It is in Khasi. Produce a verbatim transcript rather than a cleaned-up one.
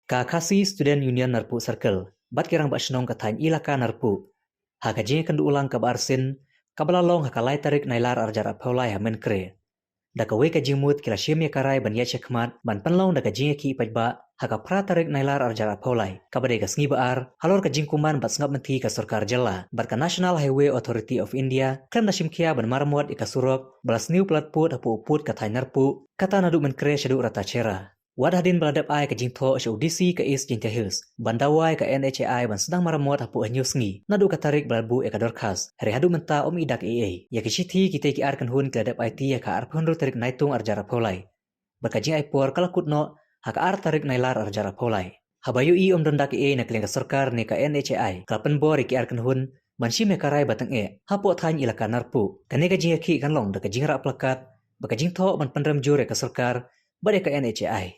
Ka Khasi Student Union Narpuh Circle bad ki Rangbah Shnong ka thaiñ Elaka Narpuh ha ka jingïakynduh lang kaba arsien kaba la long ha ka lai tarik Nailar arhajar arphew lai ha Mynkre, da kawei ka jingmut ki la shim ïa ka rai ban ïaid shakhmat ban pynlong da ka jingïakhih paidbah ha ka phra tarik Nailar arhajar arphew lai, kaba dei ka sngi ba ar halor ka jingkuman bad sngap mynthi ka sorkar jylla bad ka National Highway Authority of India khlem da shim khia ban maramot ïa ka surok ba la sniew palat pud hapoh u pud ka thaiñ Narpuh, kata naduh Mynkre shaduh Ratacherra. Wat hadien ba la dep ai ka jingthoh sha u D C ka East Jaintia Hills ban dawa ïa ka N H A I ban sdang maramot hapoh hynñiew sngi naduh ka tarik ba la buh ïa ka dorkhas, hynrei haduh mynta ym i dak ei ei. Ïa ki shithi kitei ki ar kynhun ki la dep aiti ha ka arphew hynriew tarik Naitung arhajar arphew lai, bad ka jingai por ka la kut noh ha ka ar tarik Nailar arhajar arphew lai. Haba ïohi ym don dak ei ei na ka liang ka sorkar ne ka N H A I, ka la pynbor ïa ki ar kynhun ban shim ïa ka rai ba tyngeh hapoh thaiñ Elaka Narpuh. Kane ka jingïakhih kan long da ka jingrah plakat bad ka jingthoh ban pynrem jur ïa ka sorkar bad ïa ka N H A I.